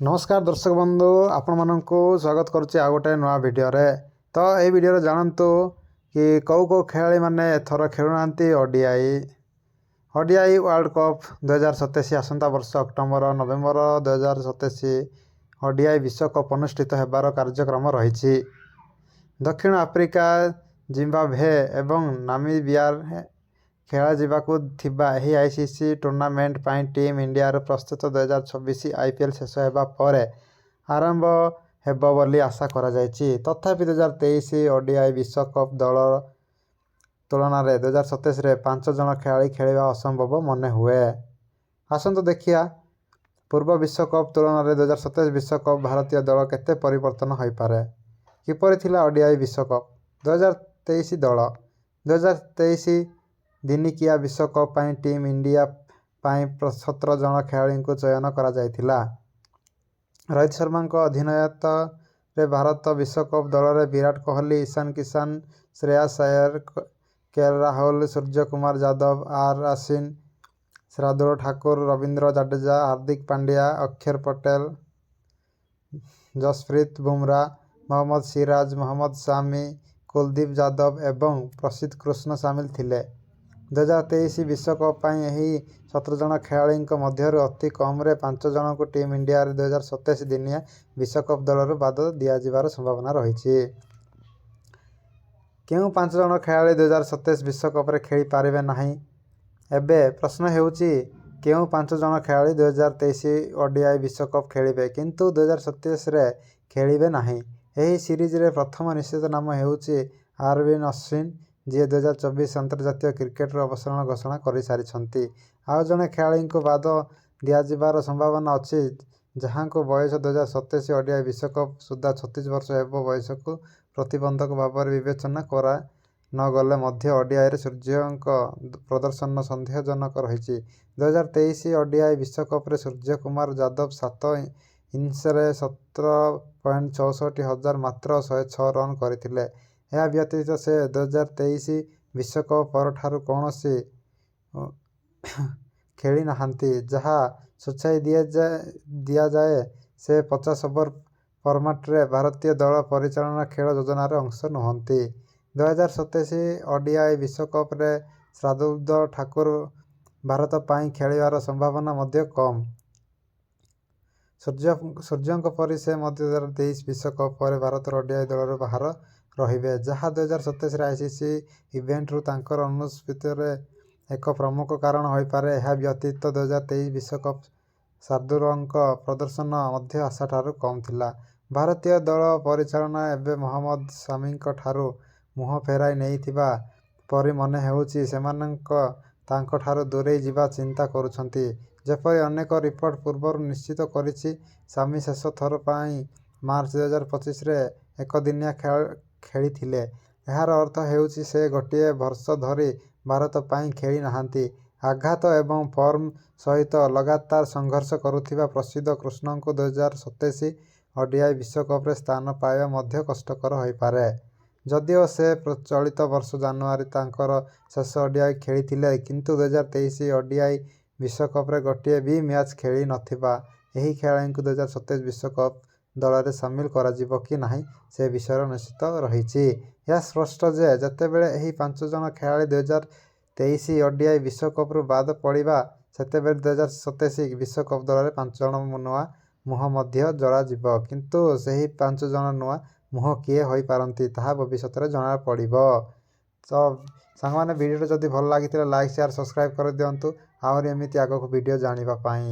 ନମସ୍କାର ଦର୍ଶକ ବନ୍ଧୁ, ଆପଣମାନଙ୍କୁ ସ୍ୱାଗତ କରୁଛି ଆଉ ଗୋଟେ ନୂଆ ଭିଡ଼ିଓରେ। ତ ଏଇ ଭିଡ଼ିଓରେ ଜାଣନ୍ତୁ କି କେଉଁ କେଉଁ ଖେଳାଳିମାନେ ଏଥର ଖେଳୁନାହାନ୍ତି ଓଡିଆଇ। ODI world cup 2027। ଆସନ୍ତା ବର୍ଷ ଅକ୍ଟୋବର ନଭେମ୍ବର 2027 ଓଡିଆଇ ବିଶ୍ୱକପ୍ ଅନୁଷ୍ଠିତ ହେବାର କାର୍ଯ୍ୟକ୍ରମ ରହିଛି। ଦକ୍ଷିଣ ଆଫ୍ରିକା, ଜିମ୍ବାବ୍ୱେ ଏବଂ ନାମିବିଆରେ ଖେଳାଯିବାକୁ ଥିବା ଏହି ଆଇସିସି ଟୁର୍ଣ୍ଣାମେଣ୍ଟ ପାଇଁ ଟିମ୍ ଇଣ୍ଡିଆର ପ୍ରସ୍ତୁତି 2026 ଆଇପିଏଲ୍ ଶେଷ ହେବା ପରେ ଆରମ୍ଭ ହେବ ବୋଲି ଆଶା କରାଯାଉଛି। ତଥାପି, 2023 ଓଡିଆଇ ବିଶ୍ୱକପ୍ ଦଳ ତୁଳନାରେ 2027ରେ 5 ଜଣ ଖେଳାଳି ଖେଳିବା ଅସମ୍ଭବ ମନେହୁଏ। ଆସନ୍ତୁ ଦେଖିବା, ପୂର୍ବ ବିଶ୍ୱକପ୍ ତୁଳନାରେ 2027 ବିଶ୍ୱକପ୍ ଭାରତୀୟ ଦଳ କେତେ ପରିବର୍ତ୍ତନ ହୋଇପାରେ। କିପରି ଥିଲା ଓଡିଆଇ ବିଶ୍ୱକପ୍ 2023 ଦଳ? 2023 ଦିନିକିଆ ବିଶ୍ୱକପ୍ ପାଇଁ ଟିମ୍ ଇଣ୍ଡିଆ ପାଇଁ 17 ଜଣ ଖେଳାଳିଙ୍କୁ ଚୟନ କରାଯାଇଥିଲା। ରୋହିତ ଶର୍ମାଙ୍କ ଅଧିନାୟକତ୍ୱରେ ଭାରତ ବିଶ୍ୱକପ୍ ଦଳରେ ବିରାଟ କୋହଲି, ଇଶାନ କିଶାନ, ଶ୍ରେୟସ ଆୟର, କେଏଲ ରାହୁଲ, ସୂର୍ଯ୍ୟକୁମାର ଯାଦବ, ଆର ଅଶ୍ୱିନ, ଶାର୍ଦ୍ଦୁଳ ଠାକୁର, ରବୀନ୍ଦ୍ର ଜାଡେଜା, ହାର୍ଦ୍ଦିକ ପାଣ୍ଡ୍ୟା, ଅକ୍ଷର ପଟେଲ, ଯଶପ୍ରୀତ ବୁମରା, ମହମ୍ମଦ ସିରାଜ, ମହମ୍ମଦ ଶାମି, କୁଲଦୀପ ଯାଦବ ଏବଂ ପ୍ରସିଦ୍ଧ କୃଷ୍ଣ ସାମିଲ ଥିଲେ। 2023 ବିଶ୍ୱକପ୍ ପାଇଁ ଏହି 17 ଜଣ ଖେଳାଳିଙ୍କ ମଧ୍ୟରୁ ଅତି କମରେ 5 ଜଣଙ୍କୁ ଟିମ୍ ଇଣ୍ଡିଆର 2027 ଦିନିକିଆ ବିଶ୍ୱକପ୍ ଦଳରୁ ବାଦ ଦିଆଯିବାର ସମ୍ଭାବନା ରହିଛି। କେଉଁ 5 ଜଣ ଖେଳାଳି 2027 ବିଶ୍ୱକପରେ ଖେଳିପାରିବେ ନାହିଁ? ଏବେ ପ୍ରଶ୍ନ ହେଉଛି, କେଉଁ 5 ଜଣ ଖେଳାଳି 2023 ଓଡିଆଇ ବିଶ୍ୱକପ୍ ଖେଳିବେ, କିନ୍ତୁ 2027ରେ ଖେଳିବେ ନାହିଁ? ଏହି ସିରିଜରେ ପ୍ରଥମ ନିଶ୍ଚିତ ନାମ ହେଉଛି ଆର ଅଶ୍ୱିନ, ଯିଏ 2024 ଅନ୍ତର୍ଜାତୀୟ କ୍ରିକେଟରୁ ଅବସର ଘୋଷଣା କରିସାରିଛନ୍ତି। ଆଉ ଜଣେ ଖେଳାଳିଙ୍କୁ ବାଦ ଦିଆଯିବାର ସମ୍ଭାବନା ଅଛି, ଯାହାଙ୍କ ବୟସ 2027 ଓଡିଆଇ ବିଶ୍ୱକପ୍ ସୁଦ୍ଧା 36 ବର୍ଷ ହେବ। ବୟସକୁ ପ୍ରତିବନ୍ଧକ ଭାବରେ ବିବେଚନା କରାନଗଲେ ମଧ୍ୟ ଓଡିଆଇରେ ସୂର୍ଯ୍ୟଙ୍କ ପ୍ରଦର୍ଶନ ସନ୍ଦେହଜନକ ରହିଛି। 2023 ଓଡିଆଇ ବିଶ୍ୱକପରେ ସୂର୍ଯ୍ୟକୁମାର ଯାଦବ ସାତ ଇନିଂସରେ 17.64 ଓଭରରେ ମାତ୍ର 106 ରନ୍ କରିଥିଲେ। ଏହା ବ୍ୟତୀତ ସେ 2023 ବିଶ୍ୱକପ୍ ପରଠାରୁ କୌଣସି ଖେଳିନାହାନ୍ତି, ଯାହା ସୂଚାଇ ଦିଏ ଯେ ସେ 50 ଓଭର ଫର୍ମାଟରେ ଭାରତୀୟ ଦଳ ପରିଚାଳନା ଖେଳ ଯୋଜନାର ଅଂଶ ନୁହଁନ୍ତି। 2027 ଓଡିଆଇ ବିଶ୍ୱକପରେ ଶାର୍ଦ୍ଦୁଳ ଠାକୁର ଭାରତ ପାଇଁ ଖେଳିବାର ସମ୍ଭାବନା ମଧ୍ୟ କମ୍। ସୂର୍ଯ୍ୟଙ୍କ ପରି ସେ ମଧ୍ୟ 2023 ବିଶ୍ୱକପ୍ ପରେ ଭାରତର ଓଡିଆଇ ଦଳରୁ ବାହାର ରହିବେ, ଯାହା 2027 ଆଇସିସି ଇଭେଣ୍ଟରୁ ତାଙ୍କର ଅନୁପସ୍ଥିତିର ଏକ ପ୍ରମୁଖ କାରଣ ହୋଇପାରେ। ଏହା ବ୍ୟତୀତ 2023 ବିଶ୍ୱକପରେ ଶାର୍ଦ୍ଦୁଳଙ୍କ ପ୍ରଦର୍ଶନ ମଧ୍ୟ ଆଶାଠାରୁ କମ୍ ଥିଲା। ଭାରତୀୟ ଦଳ ପରିଚାଳନା ଏବେ ମହମ୍ମଦ ଶାମିଙ୍କଠାରୁ ମୁହଁ ଫେରାଇ ନେଇଥିବା ପରି ମନେ ହେଉଛି। ସେମାନେ ତାଙ୍କଠାରୁ ଦୂରେଇ ଯିବାକୁ ଚିନ୍ତା କରୁଛନ୍ତି। ଯେପରି ଅନେକ ରିପୋର୍ଟ ପୂର୍ବରୁ ନିଶ୍ଚିତ କରିଛି, ଶାମି ଶେଷ ଥର ପାଇଁ ମାର୍ଚ୍ଚ 2025ରେ ଏକଦିନିଆ ଖେଳିଥିଲେ। ଏହାର ଅର୍ଥ ହେଉଛି ସେ ଗୋଟିଏ ବର୍ଷ ଧରି ଭାରତ ପାଇଁ ଖେଳି ନାହାଁନ୍ତି। ଆଘାତ ଏବଂ ଫର୍ମ ସହିତ ଲଗାତାର ସଂଘର୍ଷ କରୁଥିବା ପ୍ରସିଦ୍ଧ କୃଷ୍ଣଙ୍କୁ 2027 ଓଡିଆଇ ବିଶ୍ୱକପରେ ସ୍ଥାନ ପାଇବା ମଧ୍ୟ କଷ୍ଟକର ହୋଇପାରେ। ଯଦିଓ ସେ ଚଳିତ ବର୍ଷ ଜାନୁଆରୀରେ ତାଙ୍କର ଶେଷ ଓଡିଆଇ ଖେଳିଥିଲେ, କିନ୍ତୁ 2023 ଓଡିଆଇ ବିଶ୍ୱକପରେ ଗୋଟିଏ ବି ମ୍ୟାଚ୍ ଖେଳି ନଥିବା ଏହି ଖେଳାଳିଙ୍କୁ 2027 ବିଶ୍ୱକପ୍ ଦଳରେ ସାମିଲ କରାଯିବ କି ନାହିଁ ସେ ବିଷୟରେ ଅନିଶ୍ଚିତତା ରହିଛି। ଏହା ସ୍ପଷ୍ଟ ଯେ, ଯେତେବେଳେ ଏହି 5 ଜଣ ଖେଳାଳି 2023 ଓଡିଆଇ ବିଶ୍ୱକପରୁ ବାଦ ପଡ଼ିବେ, ସେତେବେଳେ 2027 ବିଶ୍ୱକପ୍ ଦଳରେ 5 ଜଣ ନୂଆ ମୁହଁ ମଧ୍ୟ ଯୋଡ଼ାଯିବ। କିନ୍ତୁ ସେହି 5 ଜଣ ନୂଆ ମୁହଁ କିଏ ହୋଇପାରନ୍ତି, ତାହା ଭବିଷ୍ୟତରେ ଜଣାପଡ଼ିବ। ତ ସାଙ୍ଗମାନେ, ଭିଡ଼ିଓଟି ଯଦି ଭଲ ଲାଗିଥିଲା, ଲାଇକ୍, ସେୟାର, ସବସ୍କ୍ରାଇବ୍ କରିଦିଅନ୍ତୁ ଆହୁରି ଏମିତି ଆଗକୁ ଭିଡ଼ିଓ ଜାଣିବା ପାଇଁ।